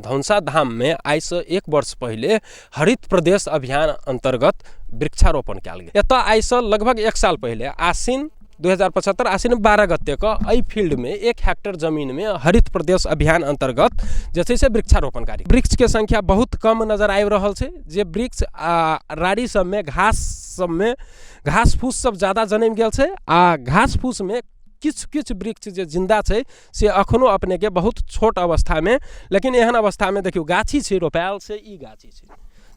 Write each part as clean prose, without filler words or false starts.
धनुषा धाममे आइसँ एक वर्ष पहिले हरित प्रदेश अभियान अन्तर्गत वृक्षारोपण कयल गेल। एतऽ आइसँ लगभग एक साल पहिले आश्विन 2075 आश्विन 12 गतेके एहि फील्डमे 1 हेक्टर जमीनमे हरित प्रदेश अभियान अन्तर्गत जे छै से वृक्षारोपण कार्य। वृक्षके संख्या बहुत कम नजर आबि रहल छै। जे वृक्ष आ राड़ी सबमे घास सबमे घास फूस सब ज्यादा जनमि गेल छै आ घास फूसमे किछु किछु वृक्ष जे जिन्दा छै से अखनो अपनेके बहुत छोट अवस्थामे, लेकिन एहन अवस्थामे देखियौ गाछी छै रोपायल छै। ई गाछी छै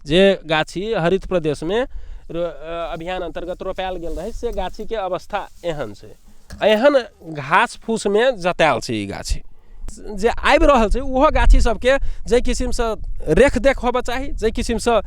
जे गाछी हरित प्रदेशमे अभियान अन्तर्गत रोपायल गेल रहै, से गाछीके अवस्था एहन छै, एहन घास फूसमे जतायल छै। ई गाछी जे आबि रहल छै ओहो गाछी सबके जाहि किसिमसँ रेख देख होबऽ चाही, जाहि किसिमसँ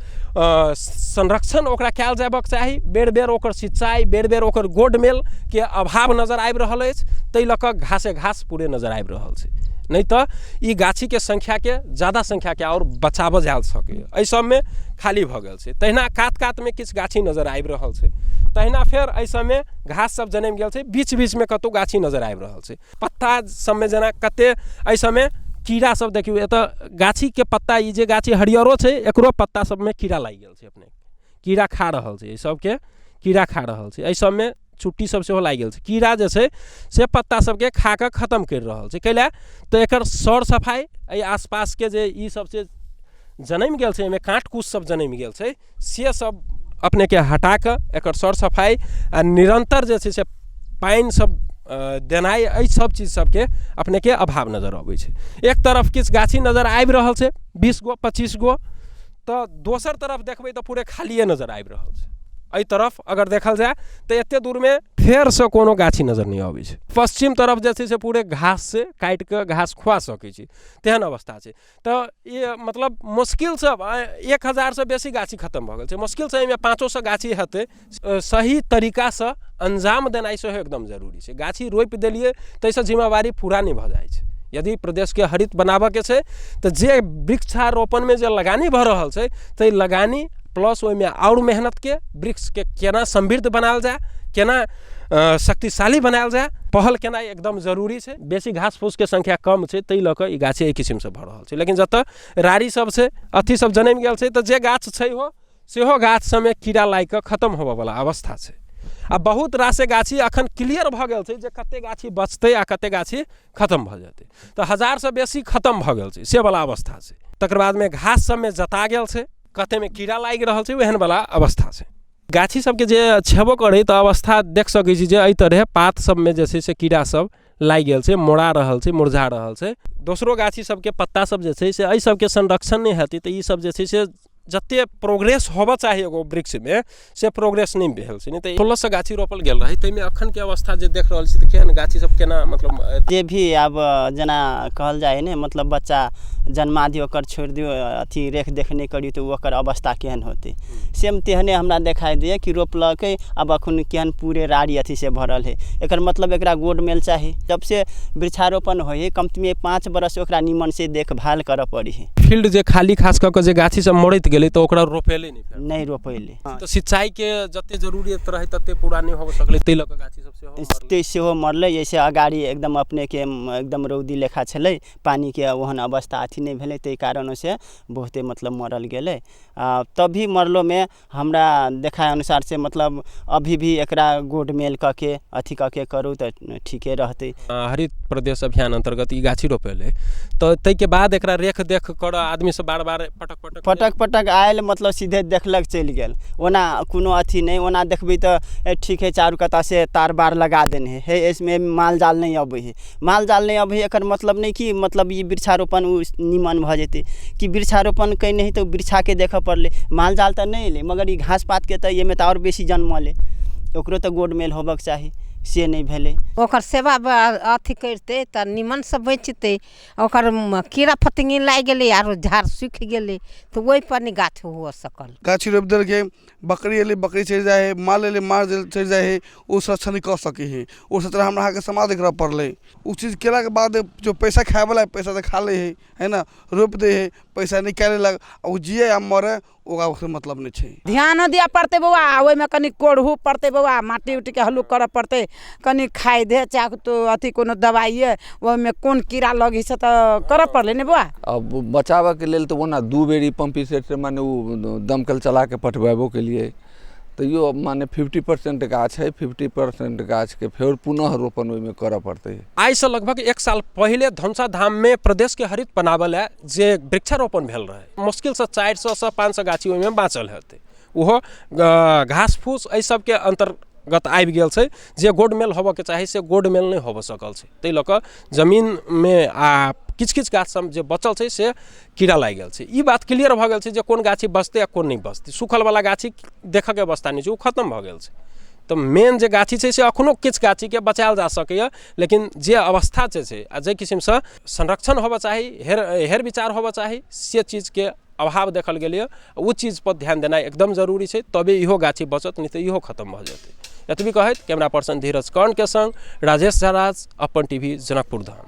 संरक्षण ओकरा कयल जेबाक चाही, बेर बेर ओकर सिंचाइ, बेर बेर ओकर गोड मेलके अभाव नजर आबि रहल अछि। ताहि लऽ कऽ घासे घास पूरे नजर आबि रहल छै। नहि तऽ ई गाछीके संख्याके ज्यादा संख्याके आओर बचाबऽ जा सकैए। एहि सबमे खाली भऽ गेल छै। तहिना कात कातमे किछु गाछी नजर आबि रहल छै। तहिना फेर एहि सबमे घास सब जनमि गेल छै, बीच बीचमे कतहु गाछी नजर आबि रहल छै। पत्ता सबमे जेना कते एहि सबमे कीड़ा सब देखियौ, एतऽ गाछीके पत्ता, ई जे गाछी हरियरो छै एकरो पत्ता सबमे कीड़ा लागि गेल छै। अपने कीड़ा खा रहल छै, एहि सबके कीड़ा खा रहल छै। एहि सबमे चुट्टी सब सेहो लागि गेल छै। कीड़ा जे छै से पत्ता सबके खा कऽ खतम करि रहल छै। कैला तऽ एकर सर सफाइ एहि आसपासके जे ई सब जे जनमि गेल छै, एहिमे काँट कुश सब जनमि गेल छै, से सब अपनेके हटा कऽ एकर सर सफाइ आ निरन्तर जे छै से पानि सब देनाइ, एहि सब चीज सबके अपनेके अभाव नजर अबै छै। एक तरफ किछु गाछी नजर आबि रहल छै 20 गो 25 गो, तऽ दोसर तरफ देखबै तऽ पूरे खालिए नजर आबि रहल छै। एहि तरफ अगर देखल जाय तऽ एते दूरमे फेरसँ कोनो गाछी नजर नहि अबै छै। पश्चिम तरफ जे छै से पूरे घास से काटि कऽ घास खुआ सकै छी तेहन अवस्था छै। तऽ ई मतलब मुश्किलसँ 1000सँ बेसी गाछी खतम भऽ गेल छै। मुश्किलसँ एहिमे 500 गाछी हेतै। सही तरीकासँ अंजाम देनाइ सेहो एकदम जरूरी छै। गाछी रोपि देलियै ताहिसँ जिम्मेवारी पूरा नहि भऽ जाइ छै। यदि प्रदेशके हरित बनाबऽके छै तऽ जे वृक्षारोपणमे जे लगानी भऽ रहल छै ताहि लगानी प्लस ओहिमे आओर मेहनतके वृक्षके केना समृद्ध बनायल जाय, केना शक्तिशाली बनायल जाय, पहल केनाइ एकदम जरूरी छै। बेसी घास फूसके संख्या कम छै ताहि लऽ कऽ ई गाछी एहि किसिमसँ भऽ रहल छै। लेकिन जतऽ राड़ी सब छै, अथी सब जनमि गेल छै, तऽ जे गाछ छै हो सेहो गाछ सबमे कीड़ा लागि कऽ खतम होबऽवला अवस्था छै। आ बहुत रासे गाछी अखन क्लियर भऽ गेल छै जे कते गाछी बचतै आ कते गाछी खतम भऽ जेतै। तऽ 1000सँ बेसी खतम भऽ गेल छै से वला अवस्था छै। तकर बादमे घास सबमे जता गेल छै, कतेमे कीड़ा लागि रहल छै, ओहन वला अवस्था छै। गाछी सबके जे छेबो करै तऽ अवस्था देख सकै छी जे एहि तरहे पात सबमे जे छै से कीड़ा सब लागि गेल छै, मोड़ा रहल छै, मुरझा रहल छै। दोसरो गाछी सबके पत्ता सब जे छै से एहि सबके संरक्षण नहि हेतै तऽ ई सब जे छै से जते प्रोग्रेस होबऽ चाही एगो वृक्षमे से प्रोग्रेस नहि भेल छै। नहि तऽ 1600 गाछी रोपल गेल रहै, ताहिमे अखनके अवस्था जे देख रहल छी तऽ केहन गाछी सब केना मतलब जे भी आब जेना कहल जाइ हइ ने, मतलब बच्चा जन्मा दियौ ओकर छोड़ि दियौ, अथी रेख देख नहि करियौ तऽ ओकर अवस्था केहन होतै, सेम तेहने हमरा देखाइ दैए कि रोपलकै आब अखन केहन पूरे राड़ी अथी से भरल हइ। एकर मतलब एकरा गोड मेल चाही। जब से वृक्षारोपण होइ हइ कमतीमे 5 बरस ओकरा नीमन से देखभाल करऽ पड़ै हइ। फील्ड जे खाली खास कऽ कऽ जे गाछी सब मरैत गेलै तऽ ओकरा रोपेलै नहि, फेर नहि रोपेलै। तऽ सिंचाइके जते जरूरत रहै तते पूरा नहि हो सकलै, ताहि लऽ कऽ गाछी सब सेहो मरलै। ते सेहो मरलै। जैसे अगाड़ी एकदम अपनेके एकदम रौदी लेखा छलै, पानिके ओहन अवस्था अथी नहि भेलै, ताहि कारण ओहिसँ बहुते मतलब मरल गेलै। आ तब भी मरलोमे हमरा देखाय अनुसार से मतलब अभी भी एकरा गोड मेल कऽ के अथी कऽ के करू तऽ ठीके रहतै। हरित प्रदेश अभियान अन्तर्गत ई गाछी रोपेलै तऽ ताहिके बाद एकरा रेख देख करऽ आदमी सब बार बार पटक पटक पटक पटक आयल, मतलब सीधे देखलक चलि गेल, ओना कोनो अथी नहि। ओना देखबै तऽ ठीक हइ, चारू कता से तार बार लगा देने हइ, हे एहिमे माल जाल नहि अबै हइ। माल जाल नहि अबै हइ एकर मतलब नहि कि मतलब ई वृक्षारोपण ओ नीमन भऽ जेतै कि वृक्षारोपण कयने हइ तऽ वृक्षाके देखऽ पड़लै। माल जाल तऽ नहि अयलै मगर ई घास पातके तऽ एहिमे तऽ आओर बेसी जनमलै, ओकरो तऽ गोड मेल होबऽके चाही, से नहि भेलै। ओकर सेवा अथी करितै तऽ निमनसँ बचितै। ओकर कीड़ा फतिङ्गी लागि गेलै आरो झाड़ सुखि गेलै तऽ ओहिपर नहि गाछ हुअ सकल। गाछी रोपि देलकै, बकरी अयलै बकरी चरि जाइ हइ, माल अयलै माल चरि जाइ हइ, ओ संरक्षण कऽ सकै हइ। ओ सब तरह हमरा अहाँके समाज करऽ पड़लै। ओ चीज केलाके बाद जो पैसा खाइवला हइ पैसा तऽ खा लै हइ, हइ ने, रोपि दै हइ, पैसा निकालि लेलक, ओ जिए या मरै ओकरा ओहिसँ मतलब नहि छै। ध्यानो दिअ पड़तै बौआ, ओहिमे कनि कोड़हु पड़तै बौआ, माटि उटिके हल्लुक करऽ पड़तै, कनि खादि औषधे चाहे तो अथी कोनो दवाइए, ओहिमे कोन कीड़ा लगै छै तऽ करऽ पड़लै ने बौआ। अब बचाबऽके लेल तऽ ओना 2 बेरी पम्पी सेटसँ मने ओ दमकल चलाके पटबेबो केलियै, तैयो मने 50% गाछ है, 50% गाछके फेर पुनः रोपण ओहिमे करऽ पड़तै। आइसँ लगभग 1 साल पहिले धनुषा धाममे प्रदेशके हरित बनाबऽ लए जे वृक्षारोपण भेल रहै, मुश्किलसँ 400 से 500 गाछी ओहिमे बाँचल हेतै। ओहो घास फूस एहि सबके अन्तर्गत आबि गेल छै। जे गोडमेल होबऽके चाही से गोडमेल नहि होबऽ सकल छै, ताहि लऽ कऽ जमीनमे आ किछु किछु गाछ सब जे बचल छै से कीड़ा लागि गेल छै। ई बात क्लियर भऽ गेल छै जे कोन गाछी बचतै आ कोन नहि बचतै। सूखलवला गाछी देखऽके अवस्था नहि छै, ओ खतम भऽ गेल छै। तऽ मेन जे गाछी छै से अखनो किछु गाछीके बचायल जा सकैए, लेकिन जे अवस्था जे छै आ जाहि किसिमसँ संरक्षण होबऽ चाही, हेर विचार होबऽ चाही, से चीजके अभाव देखल गेलैए। ओ चीजपर ध्यान देनाइ एकदम जरूरी छै, तबे इहो गाछी बचत, नहि तऽ इहो खतम भऽ जेतै। एतबी कहैत कैमरा पर्सन धीरज कर्णके सङ्ग राजेश झा राज, अपन टीवी, जनकपुर धाम।